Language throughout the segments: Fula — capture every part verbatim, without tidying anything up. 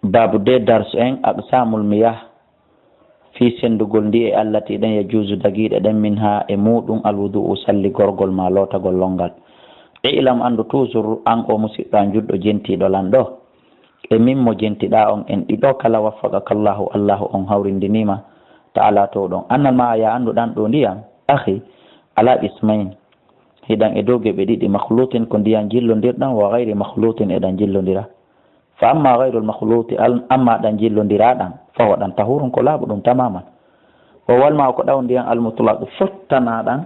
Babu de darsu en aqsamul miyah, fii senndugol ndiye allati ɗen yajuuzu dagiiɗe ɗen minha e muuɗum alwudu'u salligorgol ma lootagol lonngal. Ilam anndu toujours an o musiɗɗo an juɗɗo jentiiɗo lan ɗo. E min mo jentiɗaa on en ɗiɗo kala waffaqaka Allahu, Allahu on hawrindinii ma ta'ala to ɗon. Annal ma a ya anndu ɗan ɗo ndiyan, akhi, ala qismayn. Hiɗan e dow geɓe ɗiɗi, makhlutin ko ndiyan jillondirɗan, wa ghayri makhlutin eɗan jillondira. Fa amma ghayrul makhluti, al-, amma ɗan jillondiraɗan, fa huwa ɗan tahurun ko laaɓuɗum tamaman. Wa huwa al-ma'u ko ɗaw ndiyan al-mutlaq fottanaɗan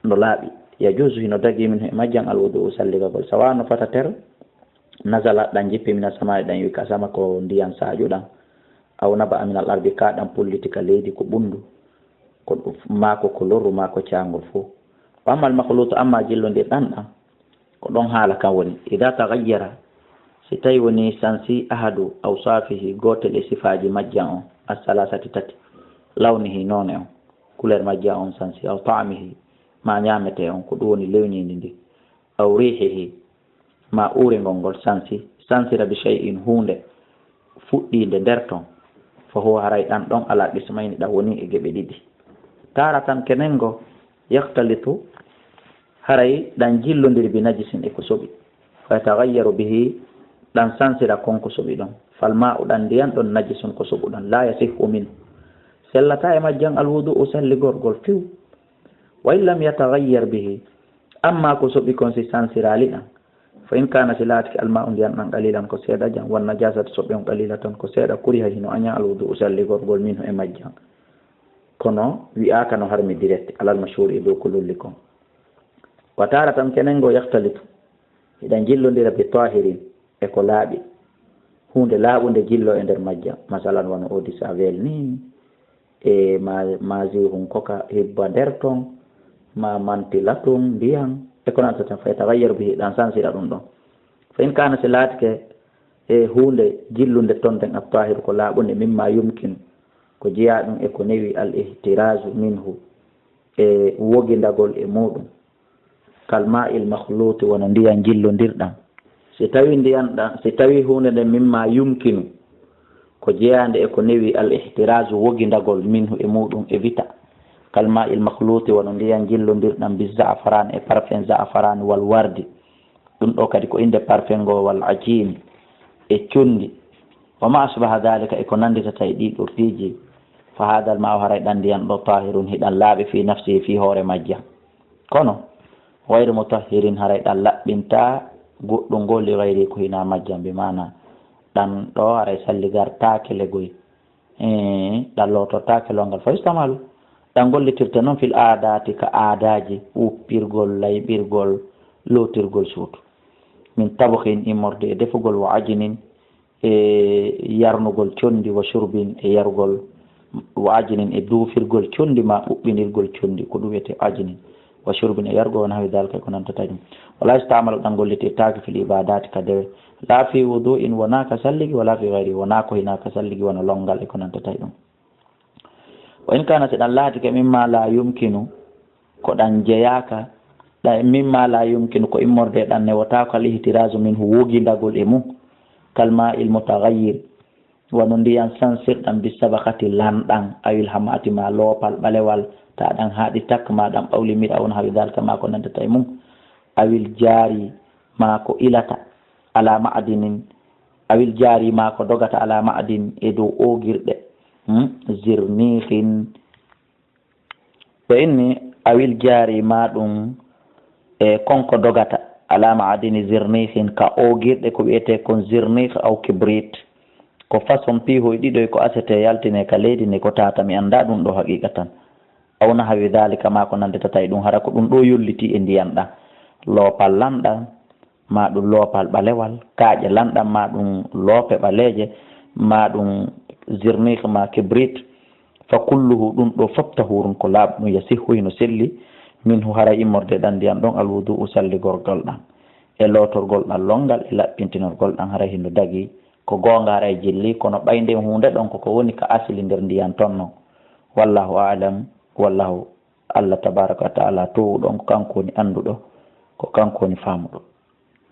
no laaɓi. Yajuzu hino dagi min e majjan al-wudu'u salligagol. Sawa no fata ter, nazala ɗan jippi mina sama'i ɗan wi'i ka sama ko ndiyan saƴuɗan. Aw naba'a min al-ardi ka ɗan pulliti ka leydi ko ɓundu. Ko ɗum, maa ko ko lorru, maa ko caangol fof. Wa amma al-makhlutu, amma jillondirɗan ɗan, ko ɗon haala kan woni. Ida taghayyara, si tawi woni sansi ahadu awsafihi, gootel e sifaaji majjan on, as-salasati tati, lawnihi noone on, couleur majjan on sansi, aw ta'amihi, ma ñaamete on, ko ɗum woni lewñiindi ndi, aw riihihi, ma uurengol ngol sansi, sansira bi shay'in huunde fuɗɗiinde nder ton, fa huwa haray ɗan ɗon ala qismayni ɗan woni e geɓe ɗiɗi. Taratan kenengo yaktalitu haray ɗan jillondiri bi najisin e ko soɓi. Fa yataghayyaru bihi ɗan sansira kon ko soɓi ɗon. Fal ma'u ɗan ndiyan ɗon najisun ko soɓu ɗon. La yasihhu minhu. Sellata e majjan alwudu'u salligorgol few. Wa in lam yataghayyar bihi. Amma ko soɓi kon si sansirali ɗan. Fa in kana si laatike alma'u ndiyan ɗan qalilan ko seeɗa jan. Wan najasatu soɓe on qalilatan ko seeɗa kuriha hino aña alwudu'u salligorgol minhu e majjan. Kono wi'aaka no harmi direct alal mashhur e dow ko lolli kon. Wa taratan kenengo yaktalitu. Hiɗan jillondira bi tahirin e ko laaɓi. Huunde laaɓunde jillo e nder majja. Masalan wano eau de javel ni. E ma, ma zihun koka hibba nder ton. Ma mantilatun ndiyan. E ko nanta tan fa yataghayyaru bihi ɗan sansira ɗum ɗon. Fa in kana si laatike e huunde jillunde ton nden at-tahiru ko laaɓunde mimma yumkinu. Ko jeyaa ɗum e ko newi al-ihtirazu minhu. E wogindagol e muuɗum. Kal ma'il makhluti wano ndiyan jillondirɗan. Si tawi ndiyan ɗan, si tawi huunde nden mimma yumkinu. Ko jeyaande e ko newi al-ihtirazu wogindagol minhu e muuɗum e vita. Kal ma'il makhluti wano ndiyan jillondirɗan bi za'afaran e parfum za'afaran wal wardi. Ɗum ɗo kadi ko innde parfum ngo wal ajini e condi. Wa ma asbaha dhalika e ko nannditata e ɗii ɗoo piiji. Fa hadal ma'u haray ɗan ndiyan ɗo tahirun hiɗan laaɓi fi nafsihi fi hoore majja. Kono, ghayru mutahhirin haray ɗan laɓɓinta goɗɗum ngo li ghayri ko hina majjan bi maana. Ɗan ɗo haray salligartaake legoy. Eh, ɗan lootortaake longal. Fa yustamalu. Ɗan gollitirte non fil aadati ka aadaaji, wuppirgol, layɓirgol, lootirgol suudu. Min tabkhin immorde e defugol wa ajinin e yarnugol condi wa shurbin e yarugol wa ajinin e duufirgol condi ma ɓuɓɓinirgol condi ko ɗum wiyete ajinin wa shurbin e yarugol wa nahwi dhalika ko nantata ɗum. Wala yustamalu ɗan gollitirtaake fil ibadati ka dewe. La fi wudu'in wona ka salligi wala fi ghayri wona ko hina ka salligi wano longal e ko nantata ɗum. Wa in kana si ɗan laatike mimma la yumkinu ko ɗan jeyaaka ɗa mimma la yumkinu ko immorde ɗan newataako al ihtirazu minhu wogindagol e mum. Kal ma'il mutaghayyir wano ndiyan sansirɗan bi sabakati lanɗan awil hamati ma loopal ɓalewal ta ɗan haaɗi tak ma ɗan ɓawli miɗa on hawi dalka ma ko nandata e mum. Awil jaari ma ko ilata ala ma'adinin awil jaari ma ko dogata ala ma'adin e dow oogirɗe. Hmm? Zirnihin. Ɓe inni awil jaari ma ɗum e konko dogata ala ma'adini zirnihin ka oogirɗe ko wiyetee kon zirnih aw kibrit. Ko façon piihoy ɗiɗoy ko asete yaltine ka leydi ni ko tata mi annda ɗum ɗo haqiqa tan. Aw nahawi dhalika ma ko nanditata e ɗum hara ko ɗum ɗo yolliti e ndiyan ɗan. Loopal lanɗan ma ɗum loopal ɓalewal, kaaƴe lanɗan ma ɗum loope ɓaleeje, ma ɗum zirnih ma kibrit, fa kulluhu ɗum ɗo fof tahurun ko laaɓɗum yasihhu hino selli, minhu hara immorde ɗan ndiyan ɗon alwudu'u salligorgol ɗan, e lootorgol ɗan longal e laɓɓintinorgol ɗan hara hino dagi, ko goonga hara e jilli, kono ɓay nden huunde ɗon koko woni ka asili nder ndiyan ton non. Wallahu a'lam, wallahu Allah tabaraka wa ta'ala towuɗo on ko kanko woni annduɗo, ko kanko woni faamuɗo.